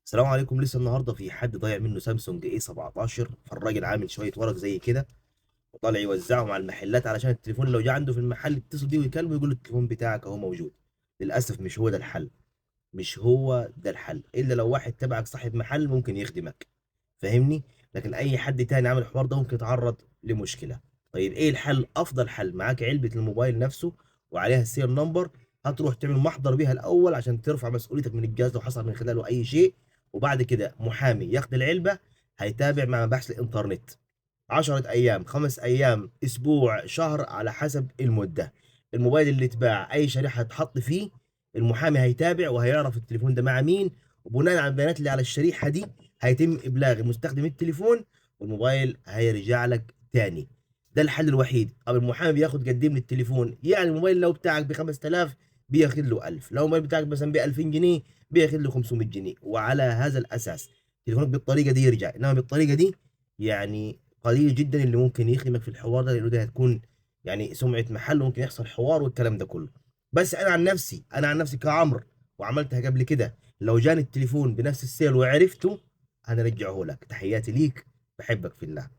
السلام عليكم. لسه النهارده في حد ضايع منه سامسونج اي 17، فالراجل عامل شوية ورق زي كده وطالع يوزعهم على المحلات علشان التليفون لو جه عنده في المحل يتصل بيه ويكلمه ويقول له التليفون بتاعك اهو موجود. للاسف مش هو ده الحل، مش هو ده الحل، الا لو واحد تبعك صاحب محل ممكن يخدمك، فاهمني؟ لكن اي حد تاني عامل الحوار ده ممكن يتعرض لمشكلة. طيب ايه الحل؟ افضل حل معاك علبة الموبايل نفسه وعليها ال serial number، هتروح تعمل محضر بيها الاول عشان ترفع مسؤوليتك من الجهاز لو حصل من خلاله اي شيء، وبعد كده محامي ياخد العلبة هيتابع مع مباحث الانترنت 10 ايام، 5 ايام، اسبوع، شهر، على حسب المدة. الموبايل اللي اتباع اي شريحة هتحط فيه المحامي هيتابع وهيعرف التليفون ده مع مين، وبناء على البيانات اللي على الشريحة دي هيتم ابلاغ المستخدم التليفون والموبايل هيرجع لك تاني. ده الحل الوحيد. طب المحامي بياخد قد ايه من التليفون؟ يعني الموبايل لو بتاعك ب 5000 بياخد له 1000، لو الموبايل بتاعك مثلا ب 2000 جنيه بياخد له 500 جنيه، وعلى هذا الاساس تليفونك بالطريقة دي يرجع. انما بالطريقة دي قليل جدا اللي ممكن يخدمك في الحوار ده، لانه ده هتكون سمعه محل وممكن يحصل حوار والكلام ده كله. بس انا عن نفسي كعمر وعملتها قبل كده، لو جاني التليفون بنفس السيل وعرفته هنرجعه لك. تحياتي ليك، بحبك في الله.